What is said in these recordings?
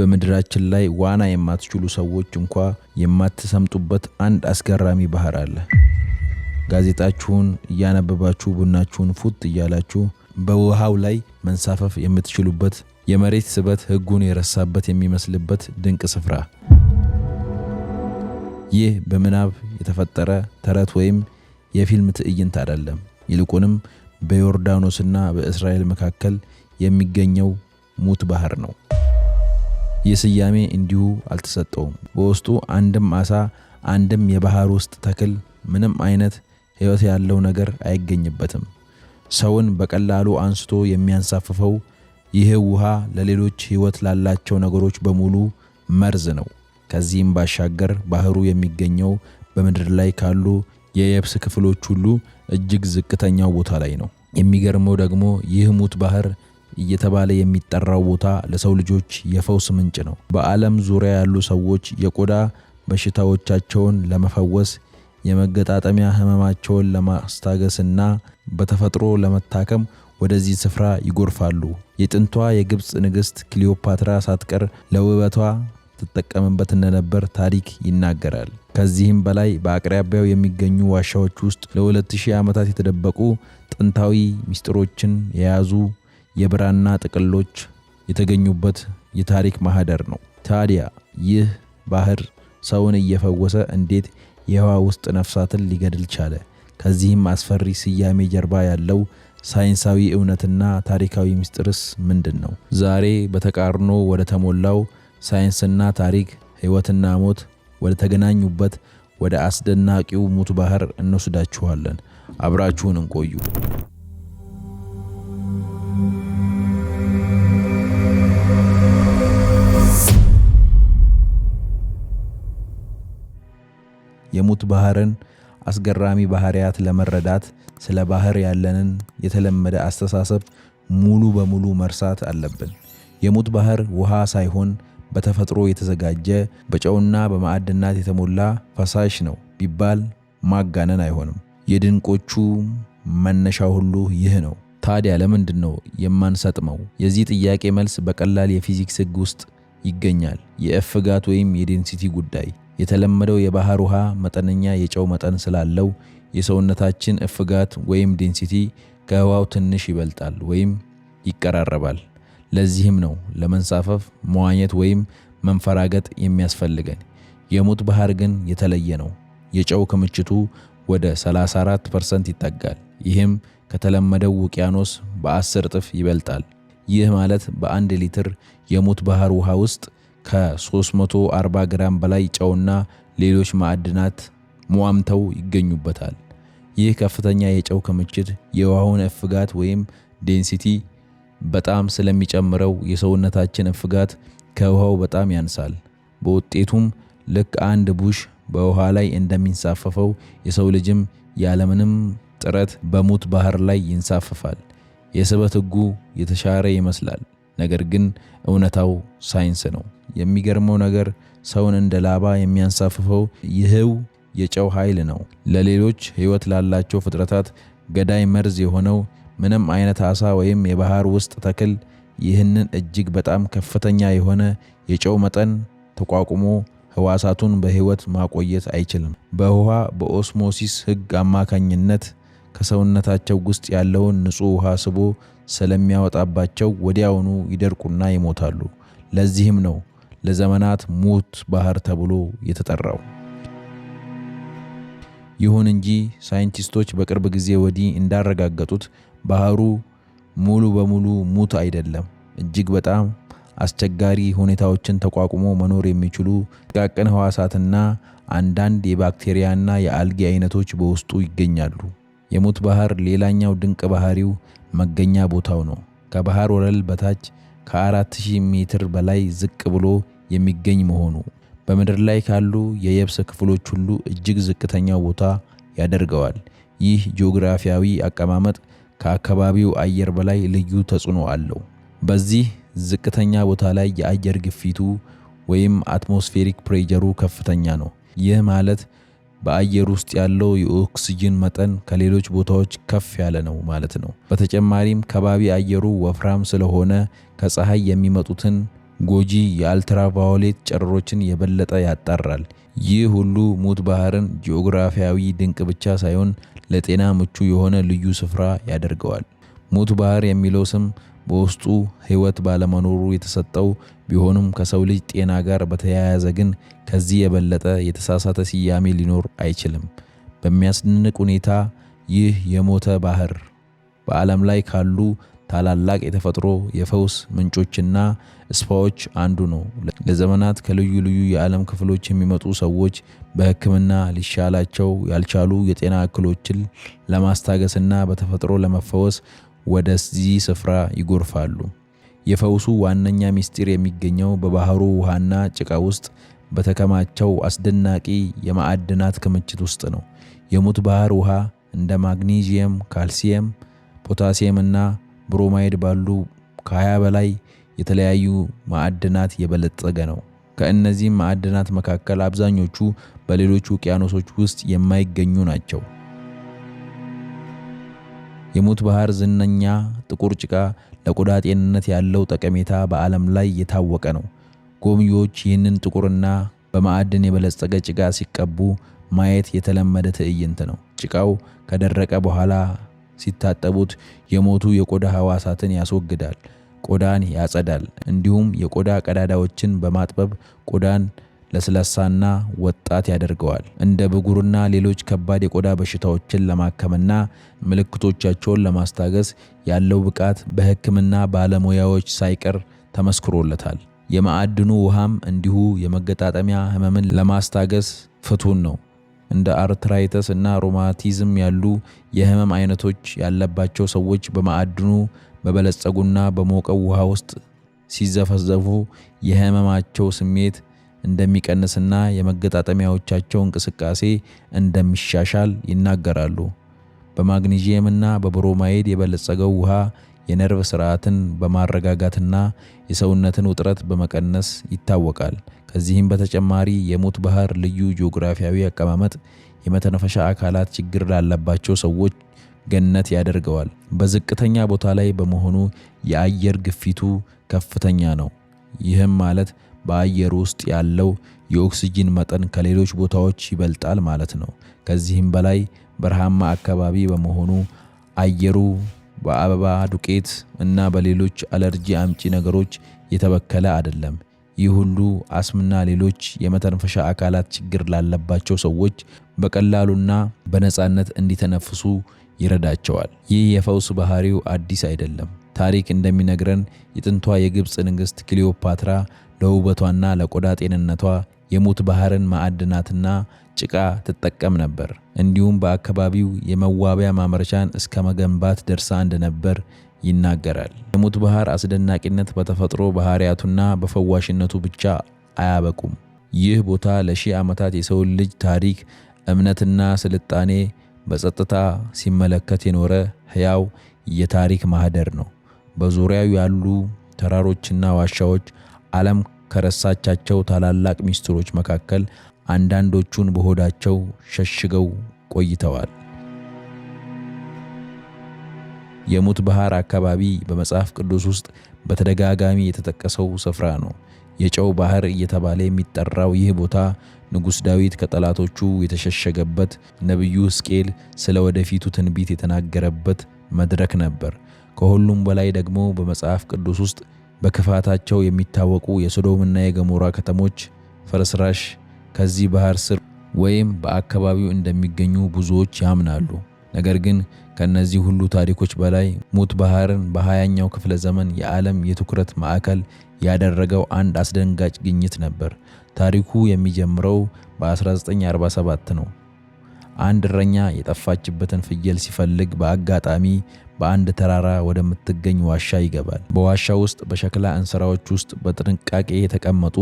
በምድራችን ላይ ዋና የማትችሉ ሰዎች እንኳ የማትሰምጡበት አንድ አስገራሚ ባህር አለ። ጋዜጣችሁን እያነበባችሁ፣ ቡናችሁን ፉት እያላችሁ በውሃው ላይ መንሳፈፍ የምትችሉበት፣ የመሬት ስበት ሕጉን የረሳበት የሚመስልበት ድንቅ ስፍራ። ይህ በምናብ የተፈጠረ ተረት ወይም የፊልም ትዕይንት አይደለም። ይልቁንም በዮርዳኖስና በእስራኤል መካከል የሚገኘው ሙት ባህር ነው። ይህ ስያሜ እንዲሁ አልተሰጠውም። በውስጡ አንድም ዓሣ፣ አንድም የባህር ውስጥ ተክል፣ ምንም አይነት ሕይወት ያለው ነገር አይገኝበትም። ሰውን በቀላሉ አንስቶ የሚያንሳፍፈው ይህ ውሃ ለሌሎች ሕይወት ላላቸው ነገሮች በሙሉ መርዝ ነው። ከዚህም ባሻገር ባህሩ የሚገኘው በምድር ላይ ካሉ የየብስ ክፍሎች ሁሉ እጅግ ዝቅተኛው ቦታ ላይ ነው። የሚገርመው ደግሞ ይህ ሙት ባህር እየተባለ የሚጠራው ቦታ ለሰው ልጆች የፈውስ ምንጭ ነው። በዓለም ዙሪያ ያሉ ሰዎች የቆዳ በሽታዎቻቸውን ለመፈወስ፣ የመገጣጠሚያ ህመማቸውን ለማስታገስና በተፈጥሮ ለመታከም ወደዚህ ስፍራ ይጎርፋሉ። የጥንቷ የግብፅ ንግሥት ክሊዮፓትራ ሳትቀር ለውበቷ ትጠቀምበት እንደነበር ታሪክ ይናገራል። ከዚህም በላይ በአቅራቢያው የሚገኙ ዋሻዎች ውስጥ ለ2000 ዓመታት የተደበቁ ጥንታዊ ምስጢሮችን የያዙ የብራና ጥቅሎች የተገኙበት የታሪክ ማህደር ነው። ታዲያ ይህ ባህር ሰውን እየፈወሰ እንዴት የውሃ ውስጥ ነፍሳትን ሊገድል ቻለ? ከዚህም አስፈሪ ስያሜ ጀርባ ያለው ሳይንሳዊ እውነትና ታሪካዊ ምስጢርስ ምንድን ነው? ዛሬ በተቃርኖ ወደ ተሞላው ሳይንስና ታሪክ፣ ሕይወትና ሞት ወደ ተገናኙበት ወደ አስደናቂው ሙት ባህር እንወስዳችኋለን። አብራችሁን እንቆዩ። የሙት ባህርን አስገራሚ ባህሪያት ለመረዳት ስለ ባህር ያለንን የተለመደ አስተሳሰብ ሙሉ በሙሉ መርሳት አለብን። የሙት ባህር ውሃ ሳይሆን በተፈጥሮ የተዘጋጀ፣ በጨውና በማዕድናት የተሞላ ፈሳሽ ነው ቢባል ማጋነን አይሆንም። የድንቆቹ መነሻ ሁሉ ይህ ነው። ታዲያ ለምንድን ነው የማንሰጥመው? የዚህ ጥያቄ መልስ በቀላል የፊዚክስ ሕግ ውስጥ ይገኛል። የእፍጋት ወይም የ density ጉዳይ። የተለመደው የባህር ውሃ መጠነኛ የጨው መጠን ስላለው የሰውነታችን እፍጋት ወይም density ከውሃው ትንሽ ይበልጣል ወይም ይቀራረባል። ለዚህም ነው ለመንሳፈፍ፣ መዋኘት ወይም መንፈራገጥ የሚያስፈልገን። የሙት ባህር ግን የተለየ ነው። የጨው ክምችቱ ወደ 34% ይጠጋል። ይህም ከተለመደው ውቅያኖስ በ10 እጥፍ ይበልጣል። ይህ ማለት በአንድ ሊትር የሙት ባህር ውሃ ውስጥ ከ340 ግራም በላይ ጨውና ሌሎች ማዕድናት ሟምተው ይገኙበታል። ይህ ከፍተኛ የጨው ክምችት የውሃውን እፍጋት ወይም density በጣም ስለሚጨምረው የሰውነታችን እፍጋት ከውሃው በጣም ያንሳል። በውጤቱም ልክ አንድ ቡሽ በውሃ ላይ እንደሚንሳፈፈው የሰው ልጅም ያለምንም ጥረት በሙት ባህር ላይ ይንሳፈፋል። የስበት ሕጉ የተሻረ ይመስላል፣ ነገር ግን እውነታው ሳይንስ ነው። የሚገርመው ነገር ሰውን እንደ ላባ የሚያንሳፍፈው ይህው የጨው ኃይል ነው። ለሌሎች ሕይወት ላላቸው ፍጥረታት ገዳይ መርዝ የሆነው ምንም አይነት ዓሣ ወይም የባህር ውስጥ ተክል ይህንን እጅግ በጣም ከፍተኛ የሆነ የጨው መጠን ተቋቁሞ ሕዋሳቱን በሕይወት ማቆየት አይችልም። በውሃ በ osmosis ሕግ አማካኝነት ከሰውነታቸው ውስጥ ያለውን ንጹህ ውሃ ስቦ ስለሚያወጣባቸው ወዲያውኑ ይደርቁና ይሞታሉ። ለዚህም ነው ለዘመናት ሙት ባህር ተብሎ የተጠራው። ይሁን እንጂ ሳይንቲስቶች በቅርብ ጊዜ ወዲህ እንዳረጋገጡት ባህሩ ሙሉ በሙሉ ሙት አይደለም። እጅግ በጣም አስቸጋሪ ሁኔታዎችን ተቋቁሞ መኖር የሚችሉ ጥቃቅን ሕዋሳትና አንዳንድ የባክቴሪያና የአልጌ አይነቶች በውስጡ ይገኛሉ። የሙት ባህር ሌላኛው ድንቅ ባህሪው መገኛ ቦታው ነው። ከባህር ወለል በታች ከ4000 ሜትር በላይ ዝቅ ብሎ የሚገኝ መሆኑ በምድር ላይ ካሉ የየብስ ክፍሎች ሁሉ እጅግ ዝቅተኛው ቦታ ያደርገዋል። ይህ ጂኦግራፊያዊ አቀማመጥ ከአካባቢው አየር በላይ ልዩ ተጽዕኖ አለው። በዚህ ዝቅተኛ ቦታ ላይ የአየር ግፊቱ ወይም atmospheric pressure ሩ ከፍተኛ ነው። ይህ ማለት በአየር ውስጥ ያለው የኦክስጅን መጠን ከሌሎች ቦታዎች ከፍ ያለ ነው ማለት ነው። በተጨማሪም ከባቢ አየሩ ወፍራም ስለሆነ ከፀሐይ የሚመጡትን ጎጂ የአልትራቫዮሌት ጨረሮችን የበለጠ ያጣራል። ይህ ሁሉ ሙት ባህርን ጂኦግራፊያዊ ድንቅ ብቻ ሳይሆን ለጤና ምቹ የሆነ ልዩ ስፍራ ያደርገዋል። ሙት ባህር የሚለው ስም በውስጡ ሕይወት ባለመኖሩ የተሰጠው ቢሆንም ከሰው ልጅ ጤና ጋር በተያያዘ ግን ከዚህ የበለጠ የተሳሳተ ስያሜ ሊኖር አይችልም። በሚያስደንቅ ሁኔታ ይህ የሞተ ባህር በዓለም ላይ ካሉ ታላላቅ የተፈጥሮ የፈውስ ምንጮችና ስፓዎች አንዱ ነው። ለዘመናት ከልዩ ልዩ የዓለም ክፍሎች የሚመጡ ሰዎች በሕክምና ሊሻላቸው ያልቻሉ የጤና እክሎችን ለማስታገስና በተፈጥሮ ለመፈወስ ወደዚህ ስፍራ ይጎርፋሉ። የፈውሱ ዋነኛ ምስጢር የሚገኘው በባህሩ ውሃና ጭቃ ውስጥ በተከማቸው አስደናቂ የማዕድናት ክምችት ውስጥ ነው። የሙት ባህር ውሃ እንደ ማግኒዥየም፣ ካልሲየም፣ ፖታሲየም እና ብሮማይድ ባሉ ከ20 በላይ የተለያዩ ማዕድናት የበለጸገ ነው። ከእነዚህም ማዕድናት መካከል አብዛኞቹ በሌሎች ውቅያኖሶች ውስጥ የማይገኙ ናቸው። የሙት ባህር ዝነኛ ጥቁር ጭቃ ለቆዳ ጤንነት ያለው ጠቀሜታ በዓለም ላይ የታወቀ ነው። ጎብኚዎች ይህንን ጥቁርና በማዕድን የበለጸገ ጭቃ ሲቀቡ ማየት የተለመደ ትዕይንት ነው። ጭቃው ከደረቀ በኋላ ሲታጠቡት የሞቱ የቆዳ ህዋሳትን ያስወግዳል፣ ቆዳን ያጸዳል፣ እንዲሁም የቆዳ ቀዳዳዎችን በማጥበብ ቆዳን ለስላሳና ወጣት ያደርገዋል። እንደ ብጉርና ሌሎች ከባድ የቆዳ በሽታዎችን ለማከምና ምልክቶቻቸውን ለማስታገስ ያለው ብቃት በሕክምና ባለሙያዎች ሳይቀር ተመስክሮለታል። የማዕድኑ ውሃም እንዲሁ የመገጣጠሚያ ህመምን ለማስታገስ ፍቱን ነው። እንደ አርትራይተስ እና ሮማቲዝም ያሉ የህመም አይነቶች ያለባቸው ሰዎች በማዕድኑ በበለጸጉና በሞቀው ውሃ ውስጥ ሲዘፈዘፉ የህመማቸው ስሜት እንደሚቀንስና የመገጣጠሚያዎቻቸው እንቅስቃሴ እንደሚሻሻል ይናገራሉ። በማግኒዥየም እና በብሮማይድ የበለጸገው ውሃ የነርቭ ስርዓትን በማረጋጋትና የሰውነትን ውጥረት በመቀነስ ይታወቃል። ከዚህም በተጨማሪ የሙት ባህር ልዩ ጂኦግራፊያዊ አቀማመጥ የመተንፈሻ አካላት ችግር ላለባቸው ሰዎች ገነት ያደርገዋል። በዝቅተኛ ቦታ ላይ በመሆኑ የአየር ግፊቱ ከፍተኛ ነው። ይህም ማለት በአየር ውስጥ ያለው የኦክስጂን መጠን ከሌሎች ቦታዎች ይበልጣል ማለት ነው። ከዚህም በላይ በረሃማ አካባቢ በመሆኑ አየሩ በአበባ ዱቄት እና በሌሎች አለርጂ አምጪ ነገሮች የተበከለ አይደለም። ይህ ሁሉ አስምና ሌሎች የመተንፈሻ አካላት ችግር ላለባቸው ሰዎች በቀላሉና በነፃነት እንዲተነፍሱ ይረዳቸዋል። ይህ የፈውስ ባህሪው አዲስ አይደለም። ታሪክ እንደሚነግረን የጥንቷ የግብፅ ንግሥት ክሊዮፓትራ ለውበቷና ለቆዳ ጤንነቷ የሙት ባህርን ማዕድናትና ጭቃ ትጠቀም ነበር። እንዲሁም በአካባቢው የመዋቢያ ማምረቻን እስከ መገንባት ደርሳ እንደነበር ይናገራል። የሙት ባህር አስደናቂነት በተፈጥሮ ባህሪያቱና በፈዋሽነቱ ብቻ አያበቁም። ይህ ቦታ ለሺህ ዓመታት የሰውን ልጅ ታሪክ፣ እምነትና ስልጣኔ በጸጥታ ሲመለከት የኖረ ሕያው የታሪክ ማህደር ነው። በዙሪያው ያሉ ተራሮችና ዋሻዎች ዓለም ከረሳቻቸው ታላላቅ ሚስጥሮች መካከል አንዳንዶቹን በሆዳቸው ሸሽገው ቆይተዋል። የሙት ባህር አካባቢ በመጽሐፍ ቅዱስ ውስጥ በተደጋጋሚ የተጠቀሰው ስፍራ ነው። የጨው ባህር እየተባለ የሚጠራው ይህ ቦታ ንጉሥ ዳዊት ከጠላቶቹ የተሸሸገበት፣ ነቢዩ ሕዝቅኤል ስለ ወደፊቱ ትንቢት የተናገረበት መድረክ ነበር። ከሁሉም በላይ ደግሞ በመጽሐፍ ቅዱስ ውስጥ በክፋታቸው የሚታወቁ የሶዶምና የገሞራ ከተሞች ፍርስራሽ ከዚህ ባህር ስር ወይም በአካባቢው እንደሚገኙ ብዙዎች ያምናሉ። ነገር ግን ከነዚህ ሁሉ ታሪኮች በላይ ሙት ባህርን በ20ኛው ክፍለ ዘመን የዓለም የትኩረት ማዕከል ያደረገው አንድ አስደንጋጭ ግኝት ነበር። ታሪኩ የሚጀምረው በ1947 ነው። አንድ እረኛ የጠፋችበትን ፍየል ሲፈልግ በአጋጣሚ በአንድ ተራራ ወደምትገኝ ዋሻ ይገባል። በዋሻ ውስጥ በሸክላ እንስራዎች ውስጥ በጥንቃቄ የተቀመጡ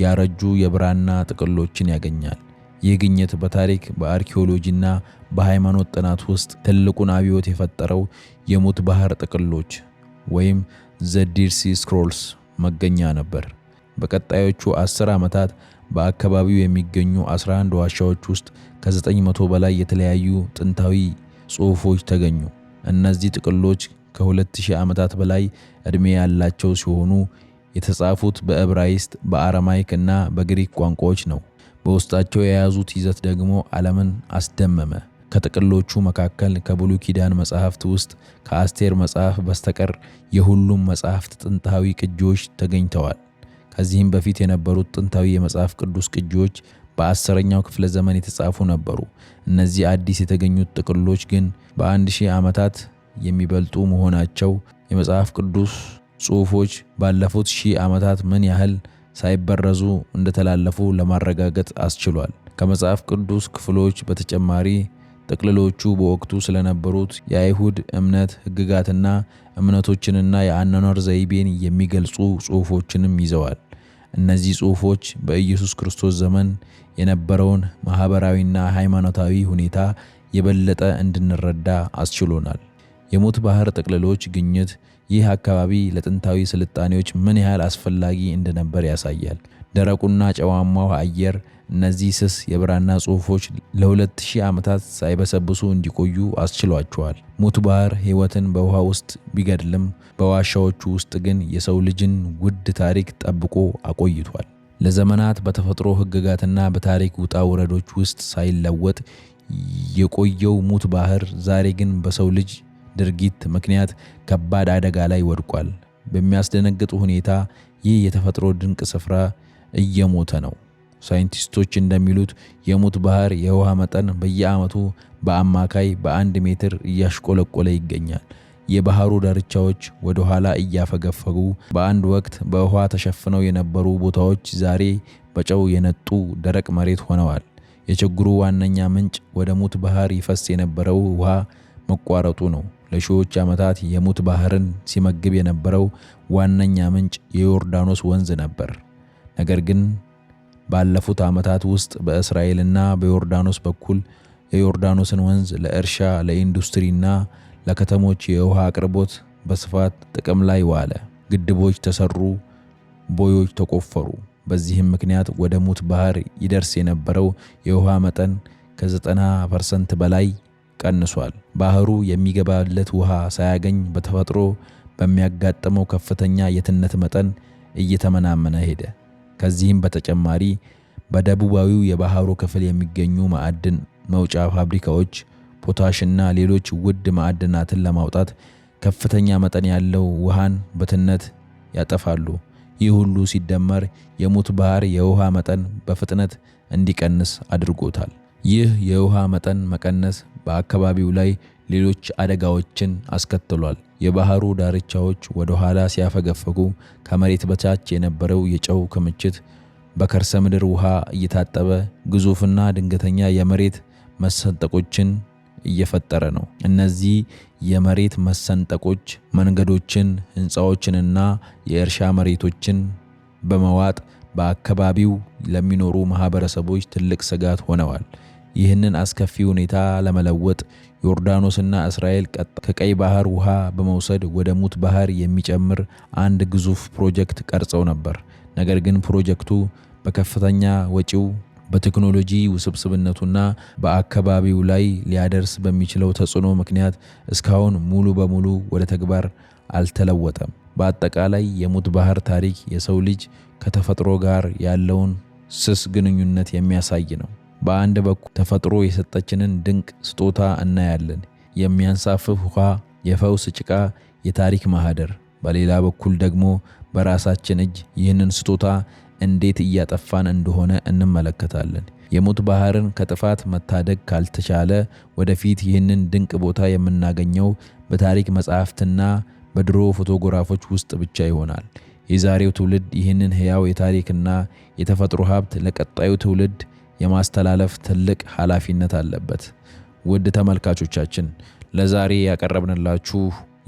ያረጁ የብራና ጥቅሎችን ያገኛል። ይህ ግኝት በታሪክ በአርኪኦሎጂና በሃይማኖት ጥናት ውስጥ ትልቁን አብዮት የፈጠረው የሙት ባህር ጥቅሎች ወይም The Dead Sea Scrolls መገኛ ነበር። በቀጣዮቹ 10 ዓመታት በአካባቢው የሚገኙ 11 ዋሻዎች ውስጥ ከ900 በላይ የተለያዩ ጥንታዊ ጽሑፎች ተገኙ። እነዚህ ጥቅሎች ከ2000 ዓመታት በላይ ዕድሜ ያላቸው ሲሆኑ የተጻፉት በዕብራይስጥ፣ በአረማይክ እና በግሪክ ቋንቋዎች ነው። በውስጣቸው የያዙት ይዘት ደግሞ ዓለምን አስደመመ። ከጥቅሎቹ መካከል ከብሉይ ኪዳን መጻሕፍት ውስጥ ከአስቴር መጽሐፍ በስተቀር የሁሉም መጻሕፍት ጥንታዊ ቅጂዎች ተገኝተዋል። ከዚህም በፊት የነበሩት ጥንታዊ የመጽሐፍ ቅዱስ ቅጂዎች በ10ኛው ክፍለ ዘመን የተጻፉ ነበሩ። እነዚህ አዲስ የተገኙት ጥቅሎች ግን በ1000 ዓመታት የሚበልጡ መሆናቸው የመጽሐፍ ቅዱስ ጽሑፎች ባለፉት ሺህ ዓመታት ምን ያህል ሳይበረዙ እንደተላለፉ ለማረጋገጥ አስችሏል። ከመጽሐፍ ቅዱስ ክፍሎች በተጨማሪ ጥቅልሎቹ በወቅቱ ስለነበሩት የአይሁድ እምነት ሕግጋትና እምነቶችንና የአኗኗር ዘይቤን የሚገልጹ ጽሑፎችንም ይዘዋል። እነዚህ ጽሑፎች በኢየሱስ ክርስቶስ ዘመን የነበረውን ማኅበራዊና ሃይማኖታዊ ሁኔታ የበለጠ እንድንረዳ አስችሎናል። የሙት ባህር ጥቅልሎች ግኝት ይህ አካባቢ ለጥንታዊ ስልጣኔዎች ምን ያህል አስፈላጊ እንደነበር ያሳያል። ደረቁና ጨዋማው አየር እነዚህ ስስ የብራና ጽሑፎች ለ2000 ዓመታት ሳይበሰብሱ እንዲቆዩ አስችሏቸዋል። ሙት ባህር ሕይወትን በውሃ ውስጥ ቢገድልም በዋሻዎቹ ውስጥ ግን የሰው ልጅን ውድ ታሪክ ጠብቆ አቆይቷል። ለዘመናት በተፈጥሮ ሕግጋትና በታሪክ ውጣ ውረዶች ውስጥ ሳይለወጥ የቆየው ሙት ባህር ዛሬ ግን በሰው ልጅ ድርጊት ምክንያት ከባድ አደጋ ላይ ወድቋል። በሚያስደነግጥ ሁኔታ ይህ የተፈጥሮ ድንቅ ስፍራ እየሞተ ነው። ሳይንቲስቶች እንደሚሉት የሙት ባህር የውሃ መጠን በየዓመቱ በአማካይ በ1 ሜትር እያሽቆለቆለ ይገኛል። የባህሩ ዳርቻዎች ወደ ኋላ እያፈገፈጉ፣ በአንድ ወቅት በውሃ ተሸፍነው የነበሩ ቦታዎች ዛሬ በጨው የነጡ ደረቅ መሬት ሆነዋል። የችግሩ ዋነኛ ምንጭ ወደ ሙት ባህር ይፈስ የነበረው ውሃ መቋረጡ ነው። ለሺዎች ዓመታት የሙት ባህርን ሲመግብ የነበረው ዋነኛ ምንጭ የዮርዳኖስ ወንዝ ነበር። ነገር ግን ባለፉት ዓመታት ውስጥ በእስራኤልና በዮርዳኖስ በኩል የዮርዳኖስን ወንዝ ለእርሻ፣ ለኢንዱስትሪና ለከተሞች የውሃ አቅርቦት በስፋት ጥቅም ላይ ዋለ። ግድቦች ተሰሩ፣ ቦዮች ተቆፈሩ። በዚህም ምክንያት ወደ ሙት ባህር ይደርስ የነበረው የውሃ መጠን ከ90% በላይ ቀንሷል። ባህሩ የሚገባለት ውሃ ሳያገኝ በተፈጥሮ በሚያጋጥመው ከፍተኛ የትነት መጠን እየተመናመነ ሄደ። ከዚህም በተጨማሪ በደቡባዊው የባህሩ ክፍል የሚገኙ ማዕድን መውጫ ፋብሪካዎች ፖታሽና ሌሎች ውድ ማዕድናትን ለማውጣት ከፍተኛ መጠን ያለው ውሃን በትነት ያጠፋሉ። ይህ ሁሉ ሲደመር የሙት ባህር የውሃ መጠን በፍጥነት እንዲቀንስ አድርጎታል። ይህ የውሃ መጠን መቀነስ በአካባቢው ላይ ሌሎች አደጋዎችን አስከትሏል። የባህሩ ዳርቻዎች ወደ ኋላ ሲያፈገፍጉ ከመሬት በታች የነበረው የጨው ክምችት በከርሰ ምድር ውሃ እየታጠበ ግዙፍና ድንገተኛ የመሬት መሰንጠቆችን እየፈጠረ ነው። እነዚህ የመሬት መሰንጠቆች መንገዶችን፣ ሕንፃዎችንና የእርሻ መሬቶችን በመዋጥ በአካባቢው ለሚኖሩ ማህበረሰቦች ትልቅ ስጋት ሆነዋል። ይህንን አስከፊ ሁኔታ ለመለወጥ ዮርዳኖስና እስራኤል ከቀይ ባህር ውሃ በመውሰድ ወደ ሙት ባህር የሚጨምር አንድ ግዙፍ ፕሮጀክት ቀርጸው ነበር። ነገር ግን ፕሮጀክቱ በከፍተኛ ወጪው፣ በቴክኖሎጂ ውስብስብነቱና በአካባቢው ላይ ሊያደርስ በሚችለው ተጽዕኖ ምክንያት እስካሁን ሙሉ በሙሉ ወደ ተግባር አልተለወጠም። በአጠቃላይ የሙት ባህር ታሪክ የሰው ልጅ ከተፈጥሮ ጋር ያለውን ስስ ግንኙነት የሚያሳይ ነው። በአንድ በኩል ተፈጥሮ የሰጠችንን ድንቅ ስጦታ እናያለን፤ የሚያንሳፍፍ ውሃ፣ የፈውስ ጭቃ፣ የታሪክ ማህደር። በሌላ በኩል ደግሞ በራሳችን እጅ ይህንን ስጦታ እንዴት እያጠፋን እንደሆነ እንመለከታለን። የሙት ባህርን ከጥፋት መታደግ ካልተቻለ ወደፊት ይህንን ድንቅ ቦታ የምናገኘው በታሪክ መጻሕፍትና በድሮ ፎቶግራፎች ውስጥ ብቻ ይሆናል። የዛሬው ትውልድ ይህንን ሕያው የታሪክና የተፈጥሮ ሀብት ለቀጣዩ ትውልድ የማስተላለፍ ትልቅ ኃላፊነት አለበት። ውድ ተመልካቾቻችን፣ ለዛሬ ያቀረብንላችሁ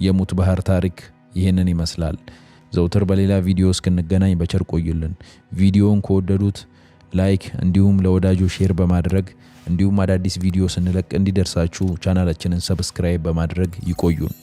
የሙት ባህር ታሪክ ይህንን ይመስላል። ዘውትር በሌላ ቪዲዮ እስክንገናኝ በቸር ቆዩልን። ቪዲዮውን ከወደዱት like፣ እንዲሁም ለወዳጆ share በማድረግ፣ እንዲሁም አዳዲስ ቪዲዮ ስንለቅ እንዲደርሳችሁ ቻናላችንን subscribe በማድረግ ይቆዩን።